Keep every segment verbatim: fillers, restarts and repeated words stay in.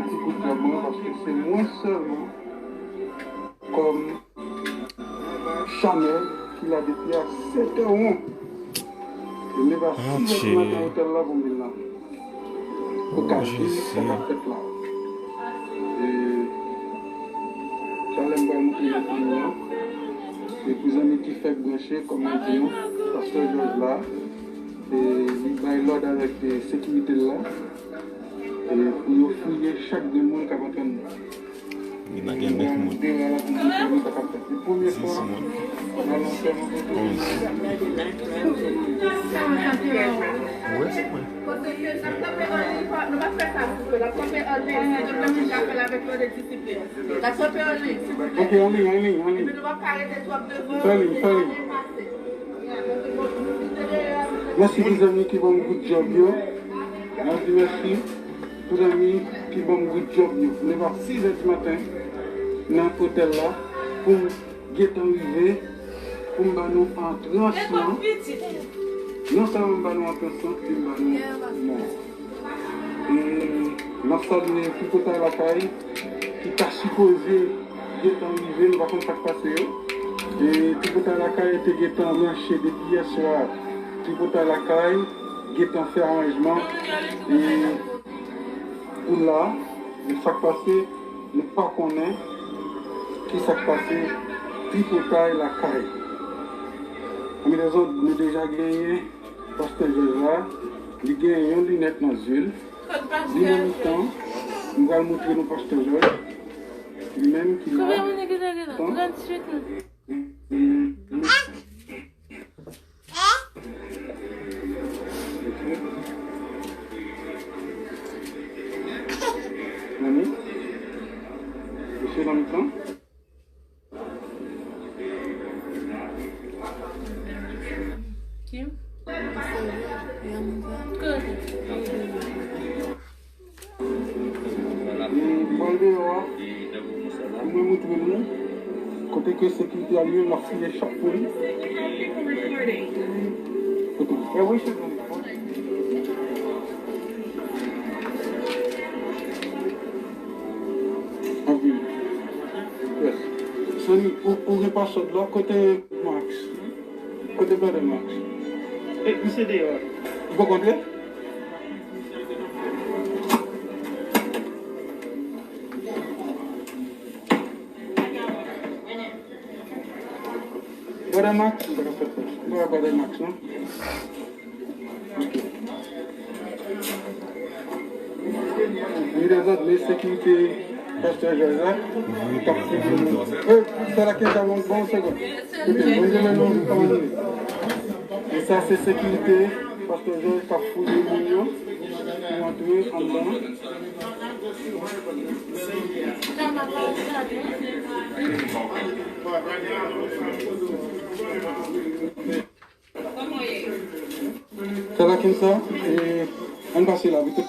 Ti kout kòb mwen, paske se mwen sèlman kòm chanèl ki la depi a sèt è won. E m leve a sis è di maten otèl la pou m vin la. Pou kapte sa k ap fèt la. E, chalè m pral montre nou kounye a. E pou zanmi ki fèk branche, kòm mwen di nou, pastè Jòj la, e, li bay lòd avèk, e, sekirite l la. E pou yo fouye chak grenn moun k ap antre anndan. Li pa gen nèf moun. Dis moun. Onz. Wi, wi. Ok, anliy, anliy, anliy. Fè liy, fè liy. Mèsi pou zanmi ki ban m good job yo. Mwen di mèsi pou zanmi ki ban m good job yo. M leve a sis è di maten nan otèl la pou m gentan rive, pou m ba nou antrans lan. Non sèlman m ba nou antrans lan, epi m ba nou mò. E m ap salye tripotay lakay ki ta sipoze gentan rive, m pa konn sa k pase yo. E tripotay lakay te gentan branche depi yè swa. Tripotay lakay gentan fè aranjman. E pou la, e sa k pase, nou pa konnen ki sa k pase tripotay lakay. Anben lèzòt, nou deja genyen pastè Jòj la, li gen yon linèt nan zye l. Li nan mitan, m pral montre nou pastè Jòj. Li menm ki la. Konbyen moun ki deja gen la? Tranntuit moun. Mami, misye nan mitan. Kim? Kote? Pral deyò a, pou mwen montre nou kote ke sekirite a li menm l ap fouye chak moun. Kote? Ap vini. Yes. Soni, ou, ou gen paswòd la? Kote Max? Kote Brother Max? E, misye deyò. Ou poko antre? Brother Max? M pa ka fè sa. M pa ka Brother Max, non? Ok. Li dezòd, men sekirite pastè Jòj la. K ap fouye moun. Eh, sa la, Kenza, bon, bon, segonn. Ok, bon, je le nom, kòman nou ye? E sa, se sekirite pastè Jòj k ap fouye moun yo pou antre anndan. Sa la, Kenza, e, ann pase la, vite.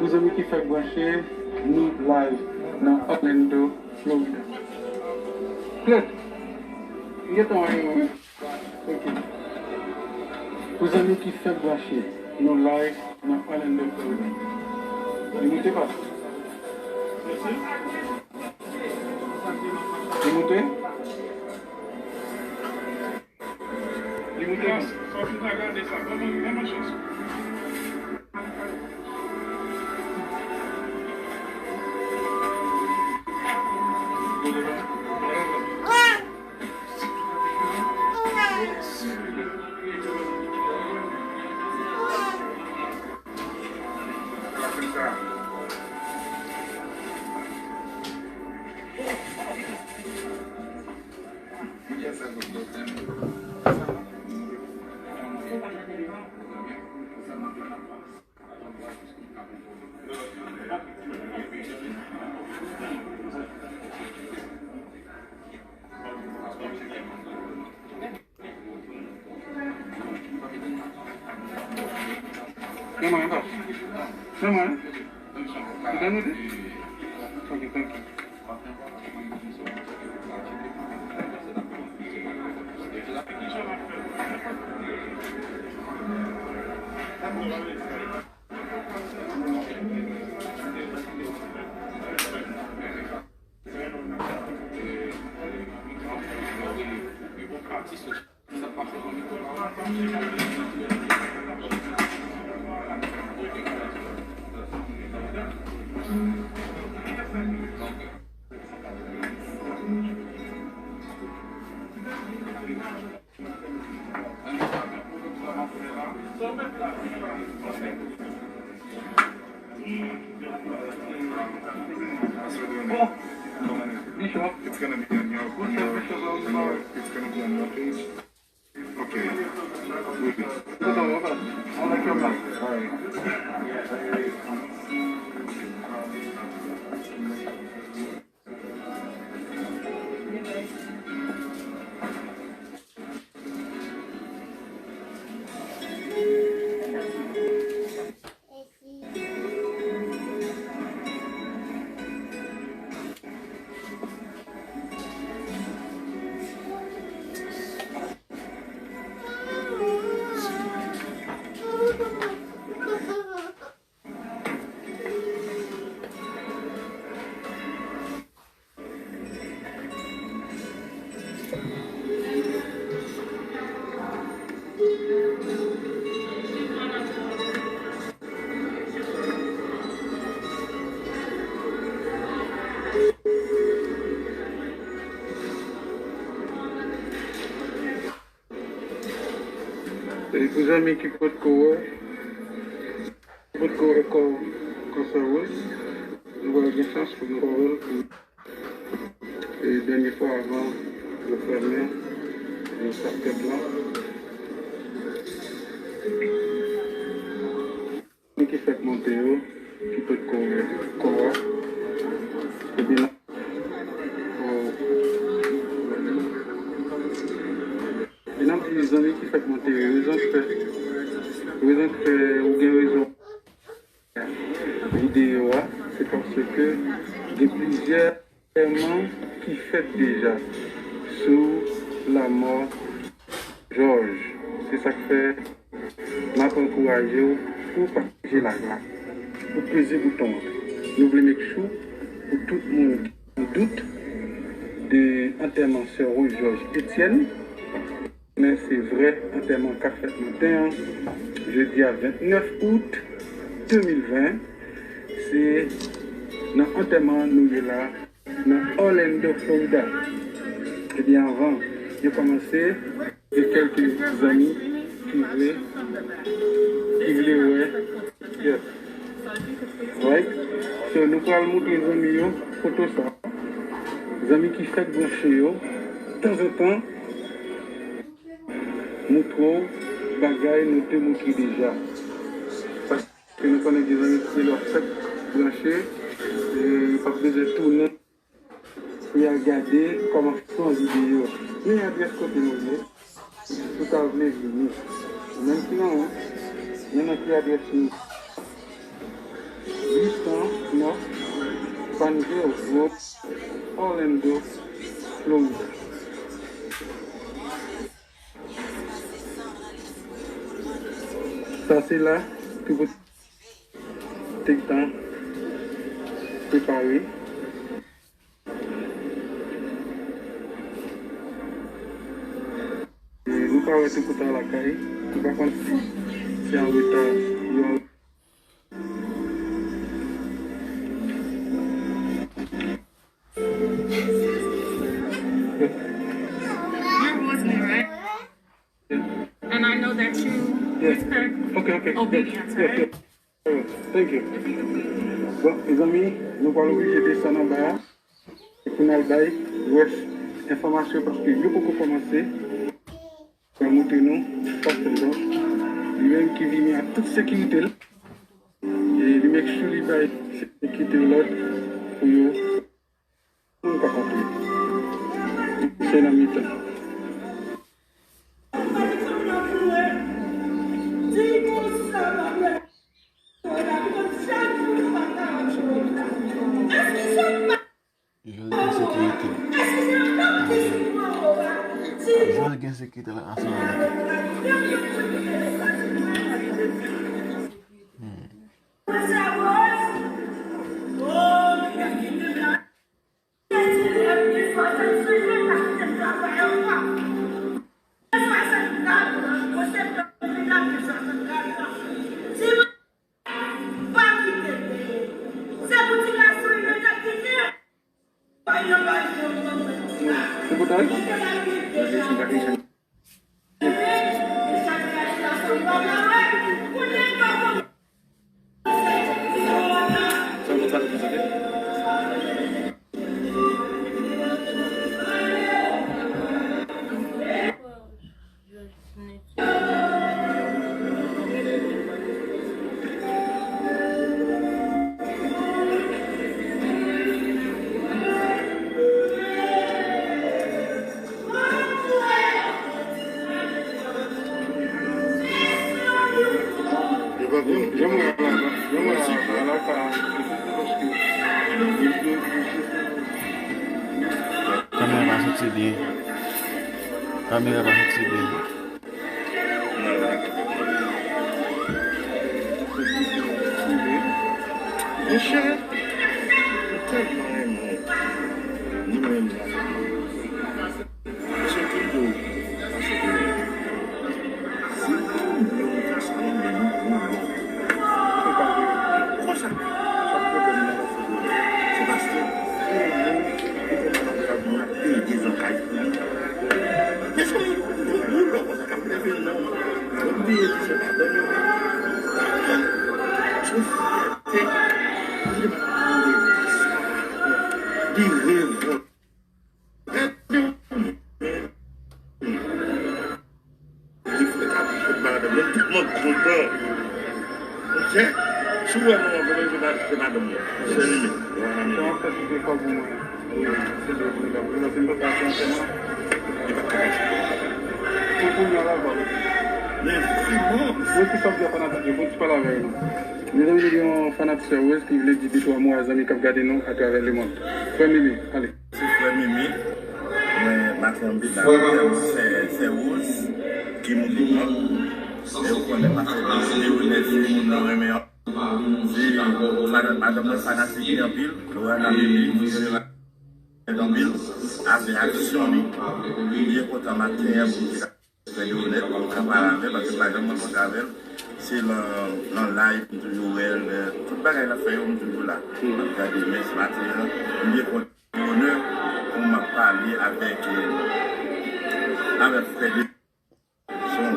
Pou zanmi ki fèk branche, nou live nan Orlando, Florida. Claude, m gentan wè yo, wi. Ok. Pou zanmi ki fèk branche, nou live nan Orlando, Florida. Li moute pa? Li moute? Li moute. Sa, sa w fin ta gade sa. Ban mwen, ban mwen chans. Nan mwen ankò. Nan mwen. Ou tande? Ok, thank you. Bishop. It's gonna be on your, on your, it's gonna be on your page. Okay. Wait. All right. E pou zanmi ki potko wè, potko wè kò, kò sè Rose, nou pral gen chans pou nou wè l pou, e, dènye fwa avan yo fèmen, e, sak tèt la. Moun ki fèk monte yo, ki potko wè kò a, epi n ap, epi n ap di zanmi ki fèk monte yo, rezon k fè, rezon k fè ou gen rezon videyo a, se paske gen plizyè antèman ki fèt deja sou lanmò Jòj. Se sa k fè m ap ankouraje w pou w pataje live la, pou w peze bouton an. Nou vle make sure pou tout moun ki nan dout de antèman sè Rose Jòj Etienne, men se vrè antèman k ap fèt maten an, jedi a vennèf out de mil ven. Se nan antèman nou ye la, nan Orlando, Florida. Ebyen, anvan yo kòmanse, gen kèlke zanmi ki vle, ki vle wè. Yes. Right? So, nou pral montre zanmi yo foto sa. Zanmi ki fèk branche yo, tanzantan, montre w bagay nou te montre deja. Paske nou konnen gen zanmi ki lè fèk branche, e yo p ap bezwen tounen pou y al gade kòman fè yon videyo. Men adrès kote nou ye, si w ta vle vini. Ou menm ki nan wont, men nan ki adrès nou. Uit san nèf Panville Road, Orlando, Florida. Sa se la, tout te gentan prepare. E nou pa wè tout kouta lakay, nou pa konn si se an reta yo. You're Rosalie, right? And I know that you respect obedience, right? Thank you. Bon, mezanmi, nou pral oblije desann anba a. E pou n al bay rès enfòmasyon, paske yo poko kòmanse. Pral montre nou Pastè Jean, li menm ki vini ak tout sekirite l. E li make sure li bay sekirite lòd pou yo moun pa kontre. Se nan mitan. Jodi gen sekirite. Jodi gen sekirite la ansanm avèk li. Hmm. Se pou tèt? Kamera pa soti byen. Kamera pa soti byen. Monchè, mwen tèlman renmen w. Mwen renmen w. Monchè, tout bon. Si yon moun konsa renmen nou, nou bon. Konsa, sa pwoblèm nan la fè. Se paske yon moun ki konn ap peye zantray pou li. Mezanmi, yon boulò konsa k ap leve nan yon peyi ki se pa bon. Se yon fyète. Li revòlte. Li fè kapichot madanm nan tèlman kontan. Monchè, si w wè manman kontan, se pa, se madanm nan. Se li menm. Sa w ap fè tout efò pou mwen. Se de pou li la. Pou li la, si m pa t pasyante, non. Li pa t ka pasyante. Pou, pou li la, la, men vrèman. Mwen ki sa m di a fanatik yo, bon, ti pale avè yo, non. Mezanmi, nou gen yon fanatik Sè Rose ki vle di de twa mo a zanmi k ap gade nou atravè lemonn. Frè Mimi, ale. Se frè Mimi. Mwen, maten an, m vin la, sè, sè Rose, ki moun ki pran. E ou konnen, pastè Rose, li onèt, se moun nan renmen an. Se madanm, madanm mwen fanatik li anpil. Lorana Mimi, anpil. Avè aksyon li. M byen kontan maten an pou Fè li onèt, mwen ka pale avè l, paske m pa janm rankontre avè l. Se nan, nan live, m toujou wè l, tout bagay l ap fè yo, m toujou la. M ap gade, men se maten an, m byen kontan, onè pou m ap pale avèk, eh, avèk frè de son.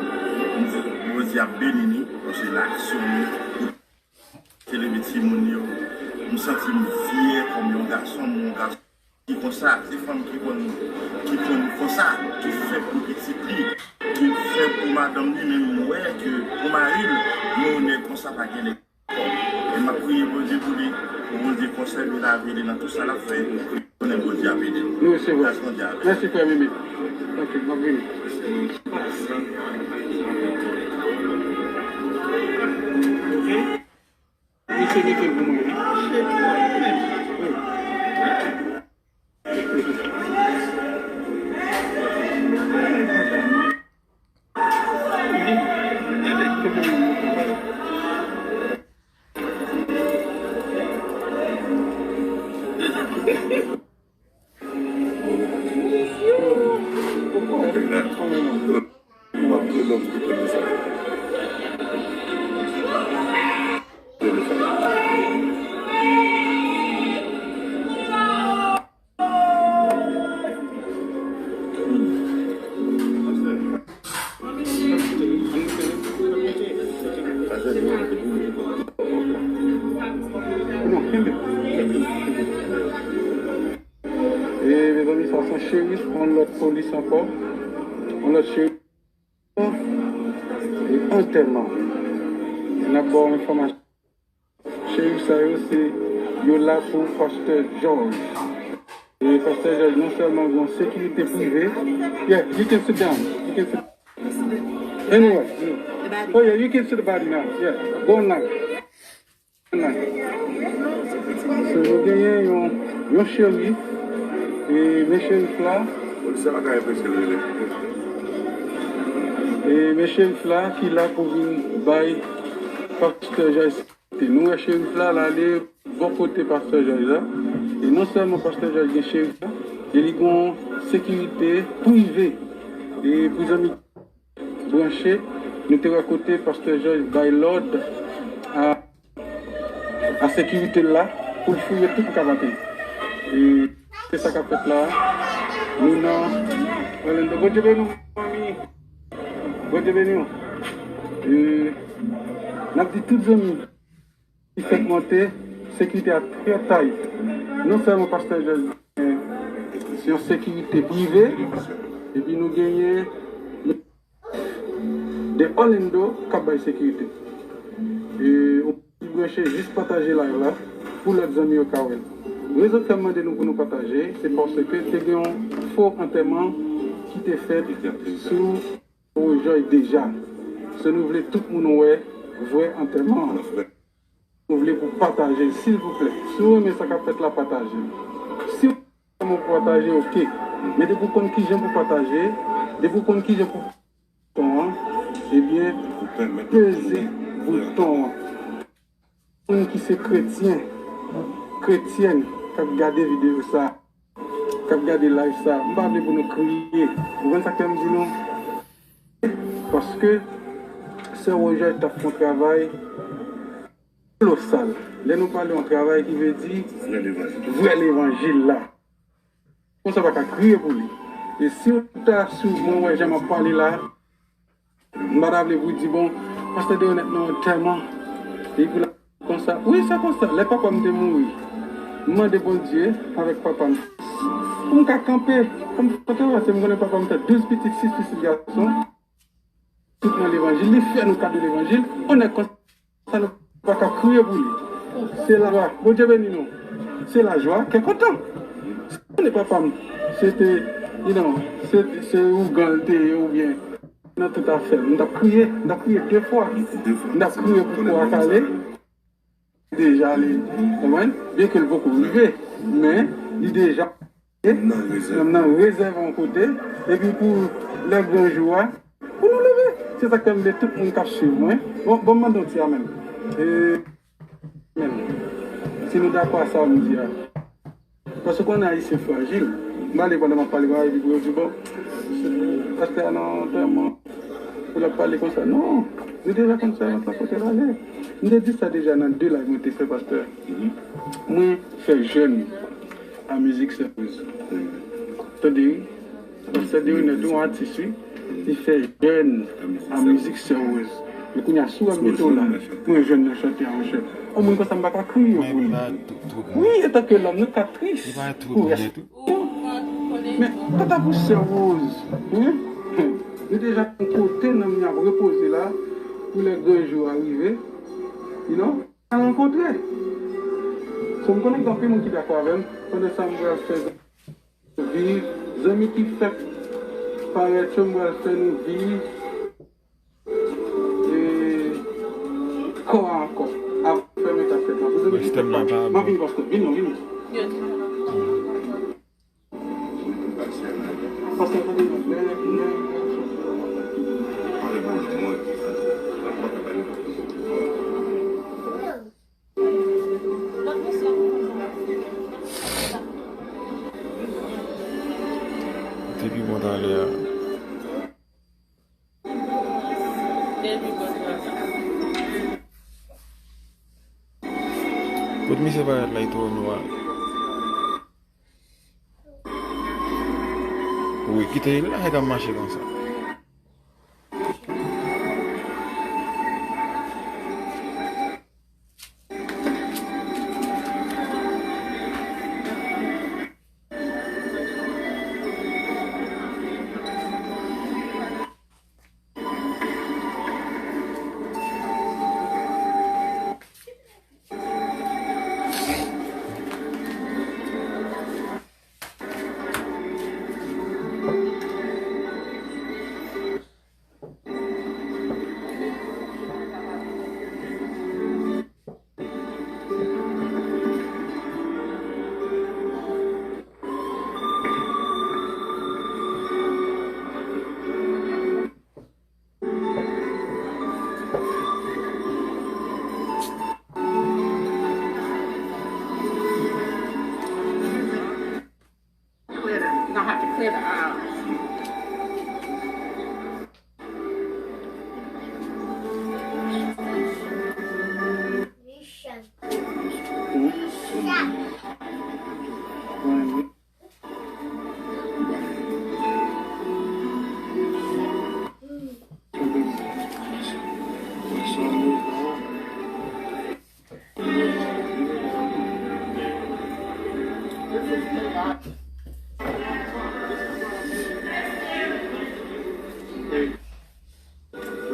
M di, Bondye ap beni nou, paske l aksyone. Se leve timoun yo. M santi m fyè kòm yon gason, m yon gason ki konsa, se fanm ki konn, ki konn konsa, ki fè pou pitit li, ki fè pou madanm li, men m wè ke pou mari l, yon nèg konsa pa gen nèg ankò. E m ap priye Bondye pou li, pou Bondye konsève lavi li nan tout sa l ap fè. Konnen Bondye ap ede l. Nou resevwa. Gras Bondye avè l. Mèsi, frè Mimi. Ok, m ap vini. Ok. Mesye mete l pou mwen. Non, kenbe. E, mezanmi, sa se yon cherif, yon lòt polis ankò. Yon lòt cherif. E antèman. N ap ba w enfòmasyon. Cherif sa yo, se yo la pou Pastè George. E Pastè George non sèlman gen sekirite prive. Yeah, you can sit down. You can sit. Anyway. Oh yeah, you can sit the body now. Yeah, go on now. So, nou genyen yon, yon cherif, e men cherif la, e men cherif la ki la pou vin bay Pastè George sekirite. Nou wè cherif la, l ale bò kote Pastè George la. E non sèlman Pastè George gen cherif la, e li gen sekirite prive. E pou zanmi branche, nou te wè kote Pastè George bay lòd a, a sekirite l la pou l fouye tout m ka vantre. E se sa k ap fèt la. Nou nan Orlando. Bondye beni w, fanmi. Bondye beni w. E n ap di tout zanmi ki fèk monte, sekirite a trè tight. Non sèlman Pastè George, se yon sekirite prive, epi nou genyen de Orlando k ap bay sekirite. E ou ki branche, jis pataje live la pou lòt zanmi yo ka wè l. Rezon k fè m mande nou pou nou pataje, se paske te gen yon fo antèman ki te fèt sou Roy Joy deja. So nou vle tout moun wè vrè antèman an. Nou vle pou pataje l, silvouplè. Si w renmen sa k ap fèt la, pataje l. Si w pa renmen pou pataje, oke. Men depi w konn kijan pou pataje, depi w konn kijan pou bouton an, ebyen, peze bouton an. Moun ki se kretyen, kretyèn, k ap gade videyo sa, k ap gade live sa, m pa vle pou nou kriye. Ou konn sa k fè m di nou? Paske sè Roy Joy t ap fè yon travay kolosal. Lè nou pale yon travay ki vle di vrè levanjil la. Konsa pa ka kriye pou li. E si w ta sou mwen wè jan m ap pale la, m pa ta vle pou w di, bon, Pastè Deronette nan antèman, epi la konsa. Wi, se konsa. Lè papa m te mouri, m mande Bondye avèk papa m pou m ka kanpe, pou m konte, paske m konnen papa m fè douz pitit, sis pitit gason. Tout nan levanjil, li fè nou kado levanjil. On nèg konsa nou pa ka kriye pou li. Se lajwa. Bondye beni nou. Se lajwa, kè kontan. Si konnen papa m, se te, you know, se, se ougan l te ye oubyen nan tout afè l, m t ap kriye, m t ap kriye de fwa. M t ap kriye pou kò a kale. Deja li, konprann? Byenke l poko rive, men li deja nan rezèv yon kote, epi pou lè gran jou a, pou nou leve. Se sa k fè m vle tout moun k ap swiv mwen. Bon, bon, m mande yon ti amèn. E, amèn. Si nou dakò a sa m di a. Paske w konnen Ayisyen frajil. M ale pandan m ap pale, m al epi pou yo di, bon, pastè a nan antèman, pou l ap pale konsa. Non, nou deja konn sèvant lan kote l ale. M te di sa deja nan de live mwen te fè, pastè. Mwen fè jèn a mizik sèryez. Tande, wi. Pastè Deronette, yon atis, wi. Li fè jèn a mizik sèryez. Men kounye a, si w wè m mete w la, mwen jwenn nan chante a, monchè. Yon moun konsa, m pa ka kriye pou li. Wi, antanke lòm, nou ka tris pou rès. Men, kanta pou sè Rose, wi, nou deja yon kote nanm li ap repoze la, pou lè gran jou a rive, you know, a rankontre. So, m konnen gen anpil moun ki dakò avè m, pandan sa m pral fè viv, zanmi ki fèk parèt yo, m pral fè nou viv, e, kò a ankò. Ap fèmen kaskèt la. Pou zanmi ki fèk parèt. M ap vin, pastè. Vin non, vin. Pastè, tande non. Lè, lè, lè, lè, Te pi bon talè a. Kot misye parèt la, li twò nwa. Wi, kite l la, e k ap mache konsa.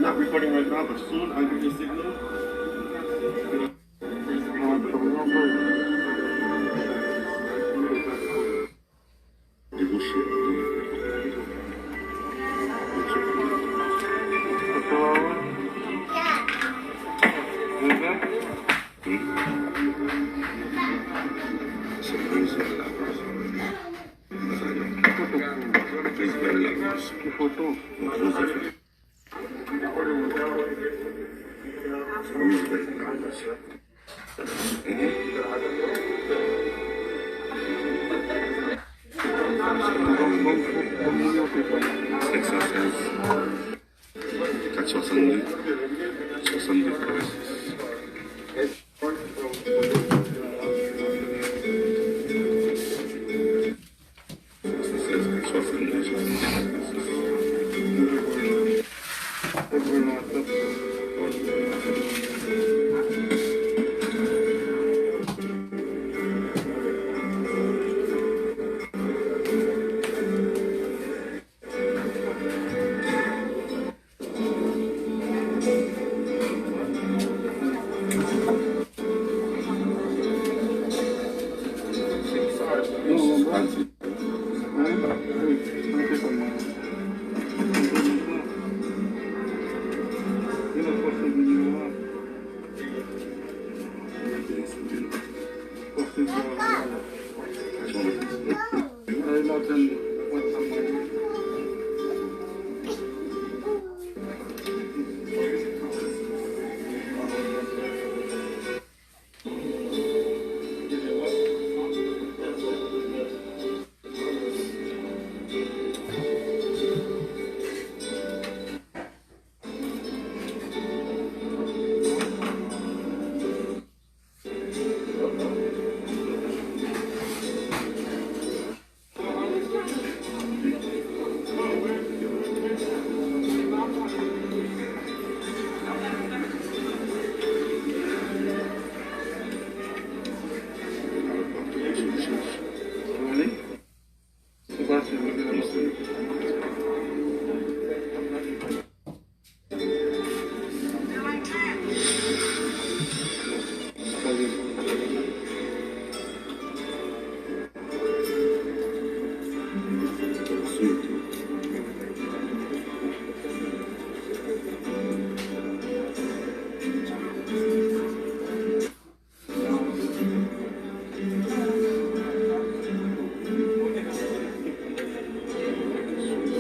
We're not recording right now, but soon I'll give you a signal. Ki foto? Senk san sèz, kat swasannde, swasannde, kat swasannde.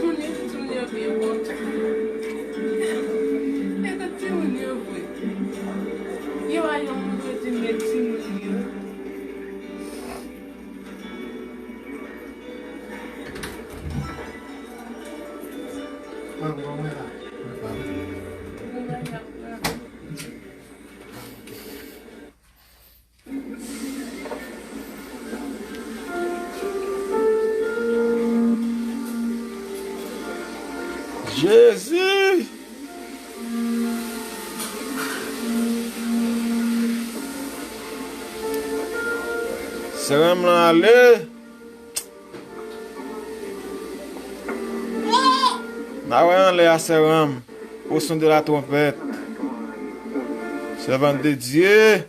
Kounye timoun yo byen kontan. E tout timoun yo vre. Yo a yon moun kote met timoun yo. Jezi! Sè Ram lan ale. N a wè anlè a, sè Ram. Au son de la trompette. Servante de Dieu.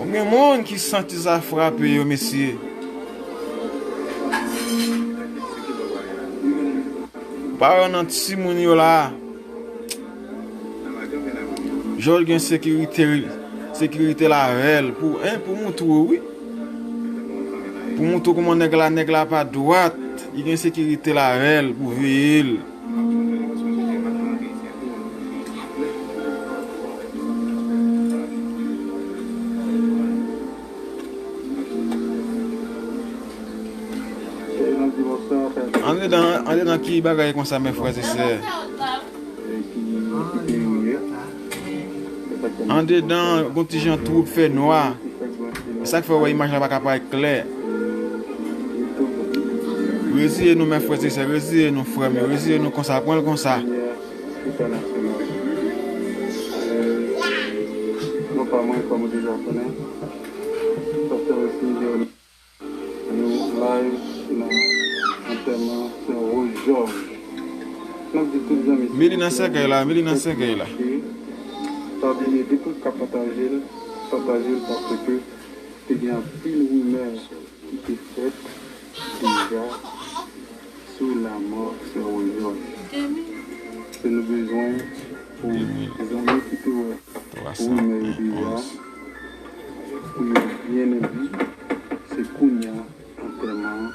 Konbyen moun ki santi sa frape yo, mesye? Ou pa wè nan timoun yo la. Jòl gen sekirite, sekirite l avè l pou, en, pou moutre w, wi. Pou moutre w kòman nèg la, nèg la pa dwat. Li gen sekirite l avè l pou veye l. Andedan, andedan ki bagay konsa, mes frères et sœurs. Andedan, gon ti jan twou k fè nwa. E sa k fè w wè imaj la pa ka parèt klè. Reziye nou, mes frères et sœurs, reziye nou, frè m yo, reziye nou konsa, pran l konsa. Non pa mwen, kòm ou deja konnen, Pastè Wesny Léon. Nou live nan antèman Sè Rose Georges. N ap di tout zanmi Meli nan sèkèy la, Meli nan sèkèy la. Pa bliye depi w ka pataje l, pataje l paske te gen anpil rimè ki te fèt deja sou lanmò Sè Rose Georges. Se nou bezwen pou zanmi ki te wè rimè yo deja, pou yo byen enbi, se kounye a antèman an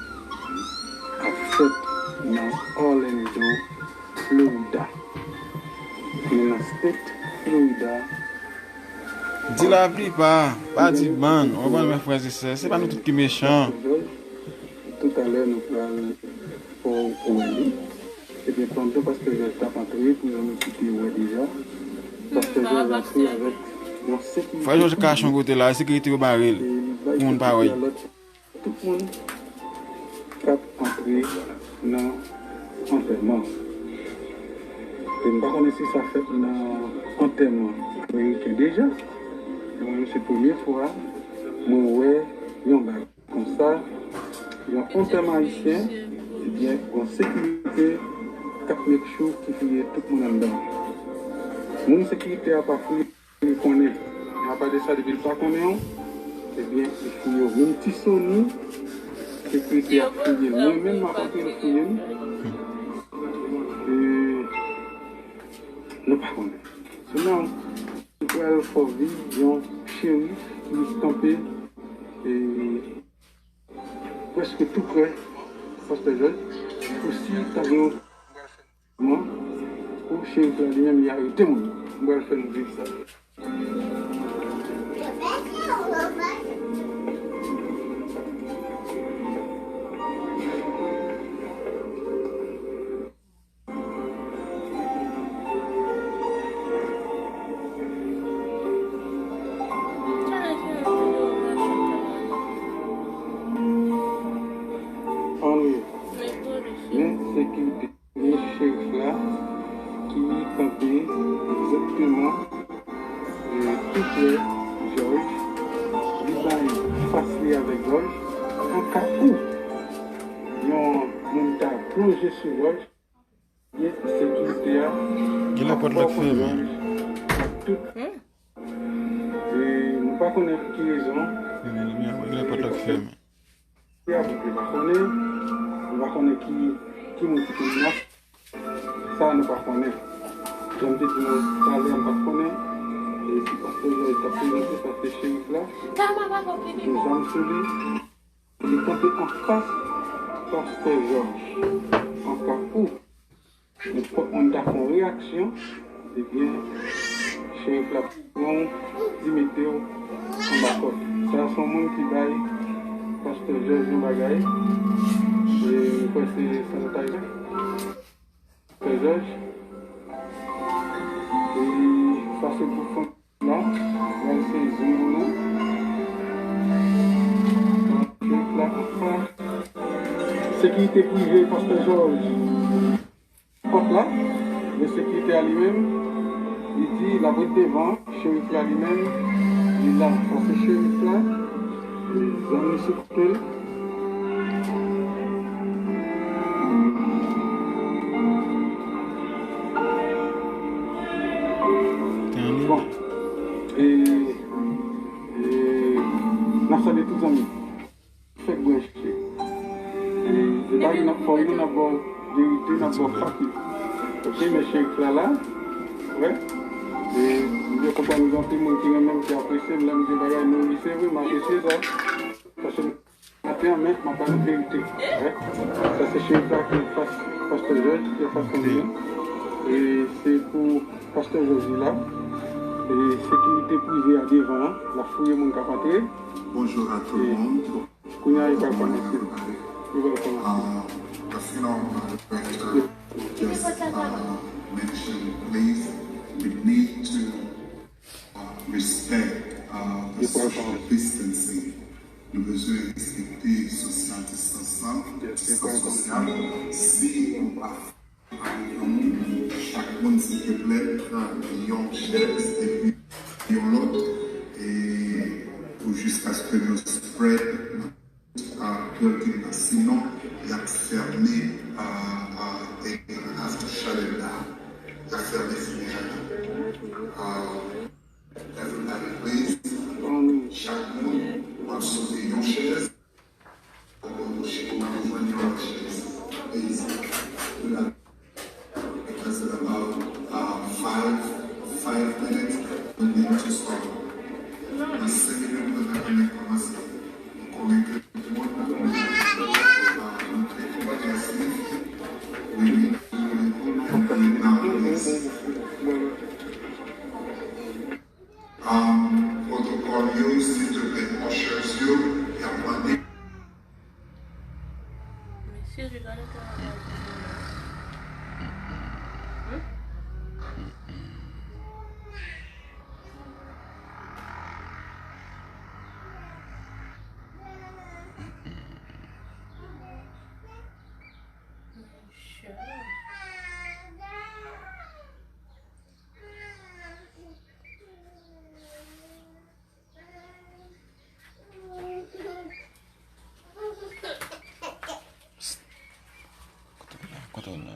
ap fèt nan Orlando, Florida. Men nan state Florida. Di laplipa, pa di bann, ou konprann, mes frères et sœurs, se pa nou tout ki mechan. Toutalè, nou pral fè w wè li. Ebyen, pandan Pastè Jòj t ap antre, pou yo nou kite wè deja, Pastè Jòj antre avèk yon sekirite. Frè Jòj kache yon kote la, sekirite yo bare l pou moun pa wè l. Tout moun k ap antre nan antèman. E m pa konnen si sa fèt nan antèman ameriken deja. Men mwen menm, se premye fwa mwen wè yon bagay konsa, yon antèman ayisyen, ebyen, yon sekirite k ap make sure ki fouye tout moun anndan. Moun sekirite a pa fouye. Li konnen. Men apa de sa, depi l pa konnen w, ebyen, li fouye w. Menm Ti Sony, sekirite ap fouye l. Mwen menm, m ap antre, li fouye m. E nou pa konnen. So now, nou pral fè w viv yon cheri ki kanpe, e, prèske tou prè Pastè Jòj. Pou si ta gen yon Mwen, pou Cherif la li menm, li arete moun. Mwen pral fè nou viv sa. Ann wi. Men sekirite. Men Cherif la ki kanpe egzakteman, e, tou prè Jòj. Li bay fas li avèk Jòj. An ka ou yon moun ta plonje sou Jòj, men sekirite a. Gen lè pòt la k fèmen. Tout. E nou pa konnen pou ki rezon. Gen lè pòt la k fèmen. Apre nou pa konnen, nou pa konnen ki, ki moun ki te menas. Sa nou pa konnen. Jan m te di nou talè, m pa t konnen, e, si Pastè Jòj t ap prezante, paske Cherif la gen zam sou li. Li kanpe anfas Pastè Jòj. Anfas ou. Nenpòt moun ta fè yon reyaksyon, ebyen, Cherif la pran w, li mete w anba kòd. Sa se yon moun ki bay Pastè Jòj yon bagay, e, mwen kwè se sanitayza. Pastè Jòj, e, sa se pou fanmi. La, mwen se zim pou nou. Cherif la ap fè sekirite prive Pastè Jòj. Pòt la, men sekirite a li menm, li di l ap ret devan, Cherif la li menm, li la. Sa se Cherif la. Zanmi sou kote l. Bon. E, e, n ap salye tout zanmi. Fèk branche. E, se pa yon n ap fè w, n ap ba w verite, n ap ba w fak li. Ok, men Cherif la la. Wè. E, m byen konprann gen anpil moun ki renmen m, ki apresye m, lè m di bagay nou ri, se vre, m apresye sa. Paske m atè, men m ap ba nou verite. Wè. Sa se Cherif la ki fas Pastè Jòj, ki fas fanmi an. E se pou Pastè Jòj la. E sekirite prive a devan an, l ap fouye moun k ap antre. Bonjour à tout le monde. Kounye a, yo pral kòmanse. Yo pral kòmanse. Normal, director, just uh, mention, please, we need to uh, respect uh, the social distancing. Nou bezwen respekte social distance lan, distance sociale. Si on pa Chak moun, silteplè, pran yon chèz epi yon lòt, e pou jiskaske nou spread a building nan. Sinon, y ap fèmen a, a, e, a, chalè la. Y ap fèmen frijidè la. A, everybody, please. Chak moun, w ap sove yon chèz. Because in about uh, five, five minutes, we need to start. Nan senk minit, nou ta konnen kòmanse. Nou konnen ke tout moun, uh, nou trè konpre. We need to do it now, please. Um, protocol yo, silteplè, ushers yo, y ap mande. Mesye, regade kòman bagay yo. Hmm? Mesye. Kote w la?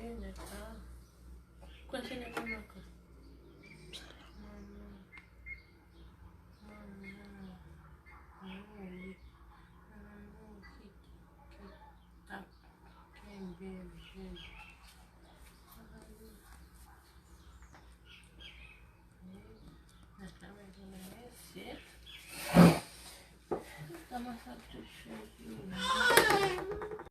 Ee, nèg sa. Kwè se nèg la ankò. Manman. Manman. Manman. Manman ki, ki t ap kenbe l. Nan travay pou la mesye. Kòman sa touche yo?